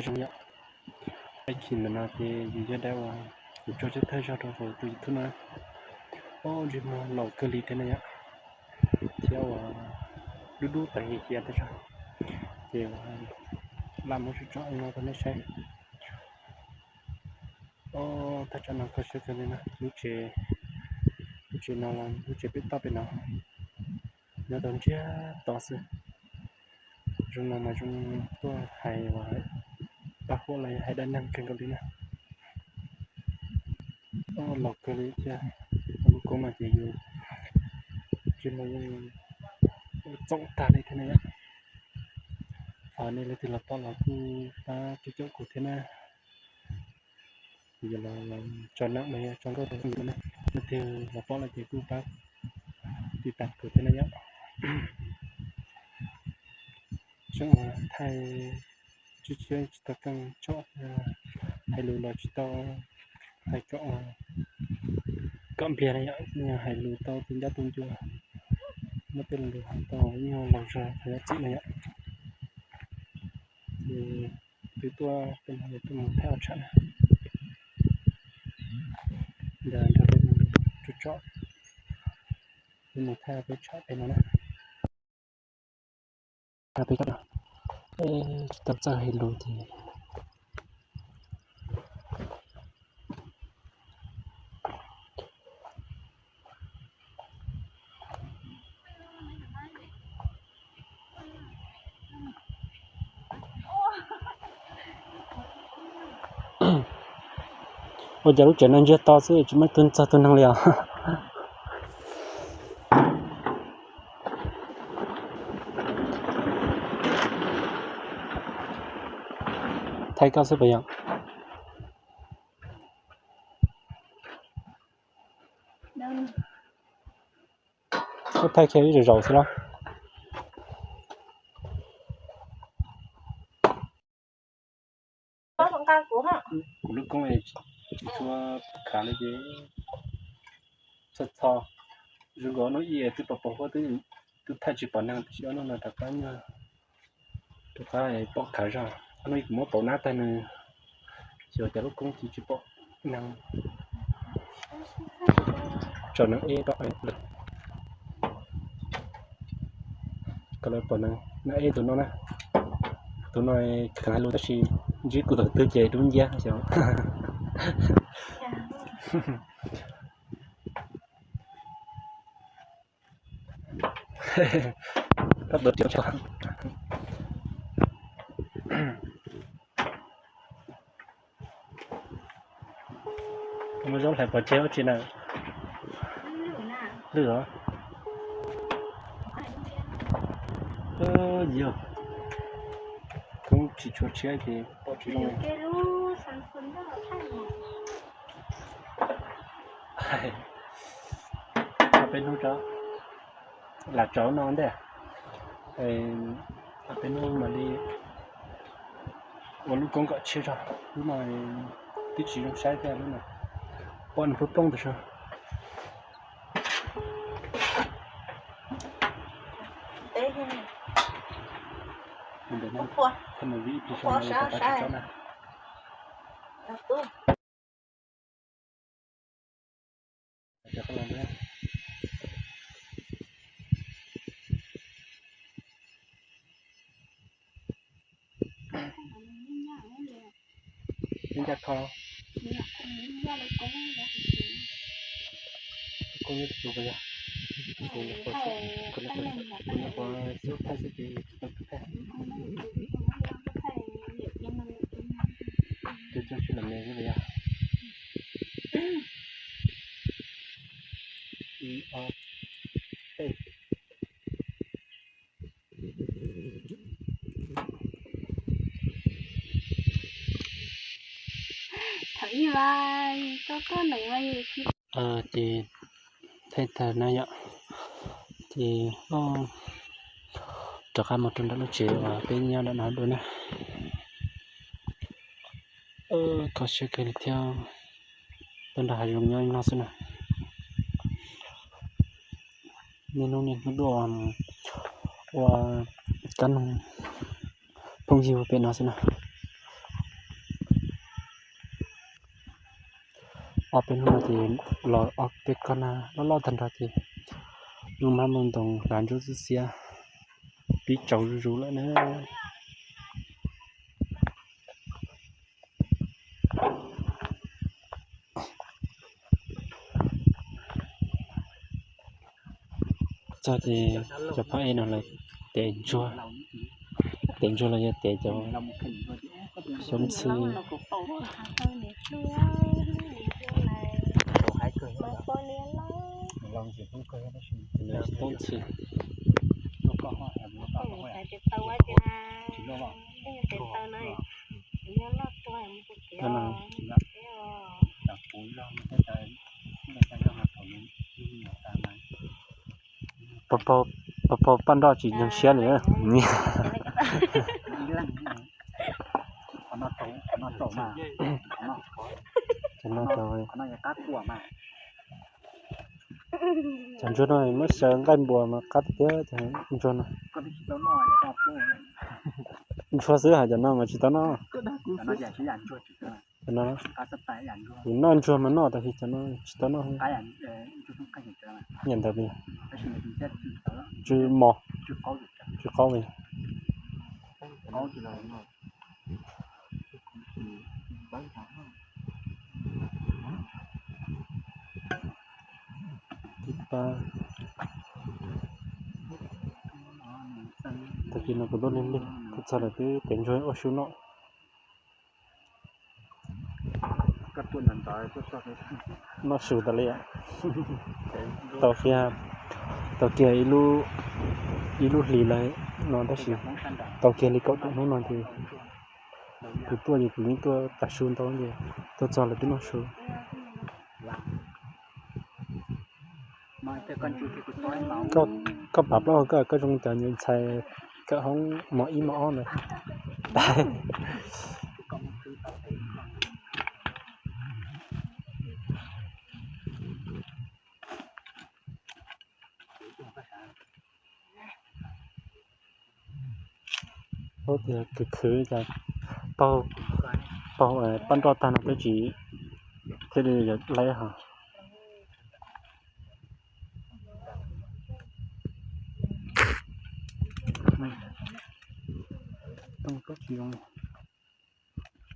Yom, ib chim ntawm no ces yus yog dab uas yus tso tsab thawj zog rau hauv tus YouTube no. Ob, ntsej muag laus kawg li thiab na yom, thiab uas dub dub tas hiv hiav tas zog, ces lam muab tso tso no rau nej saib. Ob, thaj tsam no kho siab kawg li na. Lub tsev, lub tsev no los lub tsev pem toj pem no, nyob tau ntsiag to xwb. Zoo no mas zoo tuaj hais uas pab huab los yog hais dab neeg kawg nkaus li na. Ob, laus kawg li thiab, lub koob no ces yus tsis muaj yeej txoom tag li thiab na yom. Nej leej twg los pom los kuj pab caum caum kuv thiab na. Yus los tso neeb los yog tso nkauj rau yus na, leej twg los pom los ces kuj pab tiv tas kuv thiab na yom. Tseem thaij tshiab tshiab tsis tau keej tshom, hais lus los tsis tau hais kom, kom npliag na yom, hais lus tau tu ncab tu ncua, muab tej lus hais tau ib nyuag laus zog thaum yam txim na yom. Ces twb tuaj peb no tuaj mus thaij ob tsham na, nrog nrog peb mus tsom, peb mus thaij peb tsham peb no na. Peb tsis tau txawj hais lus ces ua cas lub tsev no ntsiag to xwb tsis muaj ib tug txog tus neeg li os. Thaij koj xwb puas yog? Koj thaij kiag ib zaug zaus xwb los? Kuv lub koob tsis tshua khav li ces txho txho. Zoo nkaus ob hnub ib twb pom pom huab, twb thaij tsis pom neeg, tab sis ob hnub no rov qab nyuag, rov qab pom khav zog. Ob hnub ib kuv muab pauv nab tag nws, xyov cas lub koob tsis tsis pom neeg. Tso neeg eb, kom lawv pom neeg eb tus no na. Tus no kheev hais lus tab sis ntsib kuv tus twg ces dub nciab xyov. Koj tus tsis tso. Muaj zaub hlais pov tseg ua tsi na? Lwj os. Yog koob tsis tshua tshiab ces pom tsis zoo. Peb hnub tso, lam tso no ntej, peb hnub mam li ua lub koob kom tshiab zog. Lub no twb tsis zoo saib thiab lub no, pom nws plooj plooj tus sab. Ncaj kho. Koob nyob tus puas yog? Kuv nyuam qhuav, kuv nyuam qhuav xub thaij xwb ces tsis tau thaij. Tus txog sib lam me xwb puas yog? Ib ob peb. Thaum ib mas koj koj neem mas Ces thaij tag na yom, ces rov qab mus rau nram lub tsev uas peb nyob nram no dua na. Kho siab kawg li thiab, tuaj nrog hav zoov nyob no xwb na. Niaj hnub niaj hnub tuaj ua kab noog phooj ywg pem no xwb na. Ob peb hnub no ces los ob peb koj nag loj loj tag nrho ces lub mab muaj ntoo hlav ntsuab xiab xiab, pib tsaus zuj zus lawm na. Txog ces cov phab ej no lawv tev ntsuag, tev ntsuag los yog tev cov xyoob txhwb. Xyoob txhwb. Pog pab nroj tsis nyog siab li. Cov ntsuag no muab xyaw nqaij npua mas qab tiag tiag cov ntsuag no. Ntsuag xwb hais cov no mas tsis tau noj. Cov no, kuv noj ntsuag mas noj tab sis cov no tsis tau noj. Yam ntawd, tsw mos, tsw qaub li. Tag kis no kuv tuaj lig lig, tuaj txog lawm twb tev ntsuag ua su noj. Noj su tas li. Tau kiag, tau kiag ib lub hlis lawm no tab sis tau kiag li kaum tawm hnub no ces kuv tuaj ces kuv yeej tuaj tas su ntau ces tuaj txog lawm twb noj su. Koj pam plaub hau koj, koj zoo cas nws ntxhais kawm hoob mos ib mos ob ntawd. Ub, tias khwv khwv cas paug, paug pab nroj tag no twb tsis thiaj li yuav laib hos. Tooj koj tsis zoo.